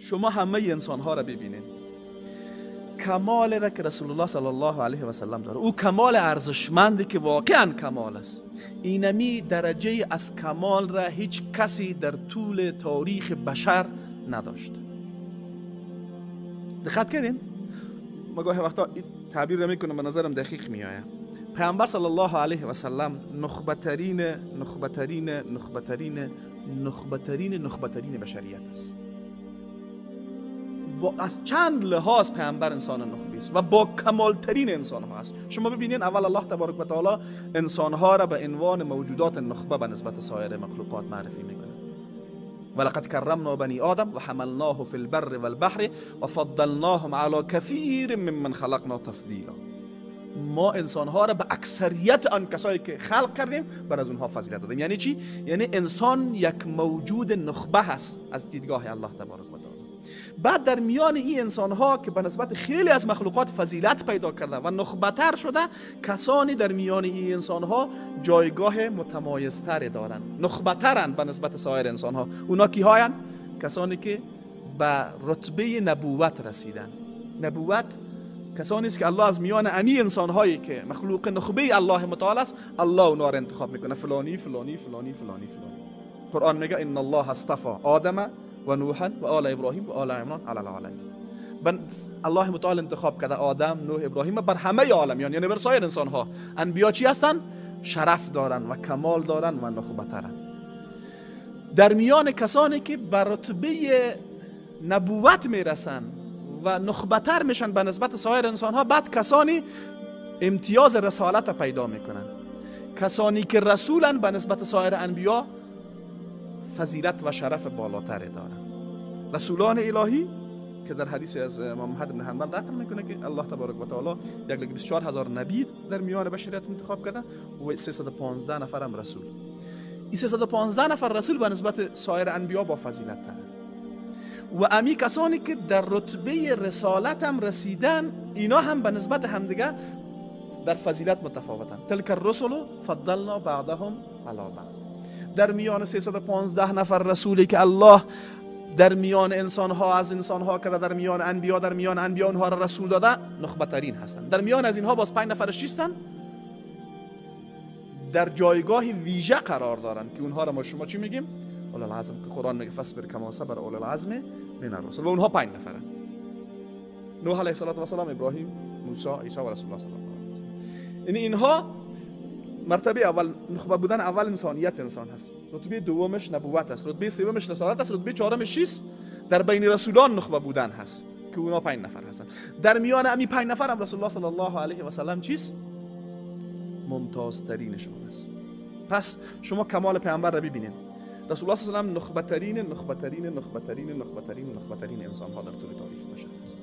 شما همه انسان ها را ببینید، کمال را که رسول الله صلی الله علیه و سلم داره، او کمال ارزشمندی که واقعا کمال است، اینمی درجه از کمال را هیچ کسی در طول تاریخ بشر نداشت. دقت کردین؟ ما گاهی وقتا این تعبیر را میکنم، به نظرم دقیق میآید. پیامبر صلی الله علیه و سلم نخبه ترین نخبه ترین نخبه ترین نخبه ترین نخبه ترین بشریت است. با از چند لحاظ پیامبر انسان نخبه است و با کمال ترین انسان ها است. شما ببینین، اول الله تبارک و تعالی انسان ها را به عنوان موجودات نخبه به نسبت سایر مخلوقات معرفی میکنه. ولقد کرمنا بنی آدم و حملناه فی البر والبحر و فضلناهم علی کثیر ممن خلقنا تفضیلا. ما انسان ها را به اکثریت آن کسایی که خلق کردیم بر از اونها فضیلت دادیم. یعنی چی؟ یعنی انسان یک موجود نخبه هست از دیدگاه الله تبارک و تعالی. بعد در میان این انسان ها که به نسبت خیلی از مخلوقات فضیلت پیدا کرده و نخبه تر شده، کسانی در میان این انسان ها جایگاه متمایزتری دارند، نخبه ترند به نسبت سایر انسان ها. اونا کی هایند؟ کسانی که به رتبه نبوت رسیدن. نبوت کسانی است که الله از میان امی انسان هایی که مخلوق نخبه الله متعال است، الله اونا را انتخاب میکنه. فلانی فلانی فلانی فلانی فلانی. قرآن میگه ان الله اصطفى آدم و نوحا و آل ابراهیم و آل عمران علی العالمین. الله متعال انتخاب کرده آدم، نوح، ابراهیم بر همه عالمیان، یعنی بر سایر انسان ها. انبیا چی هستن؟ شرف دارن و کمال دارن و نخبه ترن. در میان کسانی که بر رتبه نبوت میرسن و نخبه تر میشن به نسبت سایر انسان ها، بعد کسانی امتیاز رسالت پیدا میکنن. کسانی که رسولن به نسبت سایر انبیا فضیلت و شرف بالاتر دارن. رسولان الهی که در حدیث از امام محمد بن حنبل نقل میکنه که الله تبارک و تعالی 1,24,000 نبی در میان بشریت انتخاب کرده و 315 نفر هم رسول. این 315 نفر رسول به نسبت سایر انبیا با فضیلت ترن. و امی کسانی که در رتبه رسالت هم رسیدن، اینا هم به نسبت همدیگه در فضیلت متفاوتن. تلک الرسل فضلنا بعضهم علی بعض. در میان 315 نفر رسولی که الله در میان انسان ها از انسان ها کرده، در میان انبیا، در میان انبیا اونها را رسول داده، نخبه ترین هستند. در میان از اینها باز 5 نفرش چیستن؟ در جایگاه ویژه قرار دارن که اونها را ما شما چی میگیم؟ اولو العزم، که قرآن میگه فاصبر کما صبر اولو العزم من الرسل. و اونها 5 نفرن: نوح علیه السلام، ابراهیم، موسی، عیسی و رسول الله صلی الله علیه و سلم. یعنی اینها مرتبه اول نخبه بودن اول انسانیت انسان هست، رتبه دومش نبوت است، رتبه سومش رسالت است، رتبه چهارمش چیست؟ در بین رسولان نخبه بودن هست که اونا 5 نفر هستند. در میان امی 5 نفر هم رسول الله صلی الله علیه و سلم چیست؟ ممتازترینشون است. پس شما کمال پیامبر را ببینید. رسول الله صلی الله علیه و سلم نخبه ترین نخبه ترین نخبه ترین نخبه ترین انسان ها در طول تاریخ بشر است.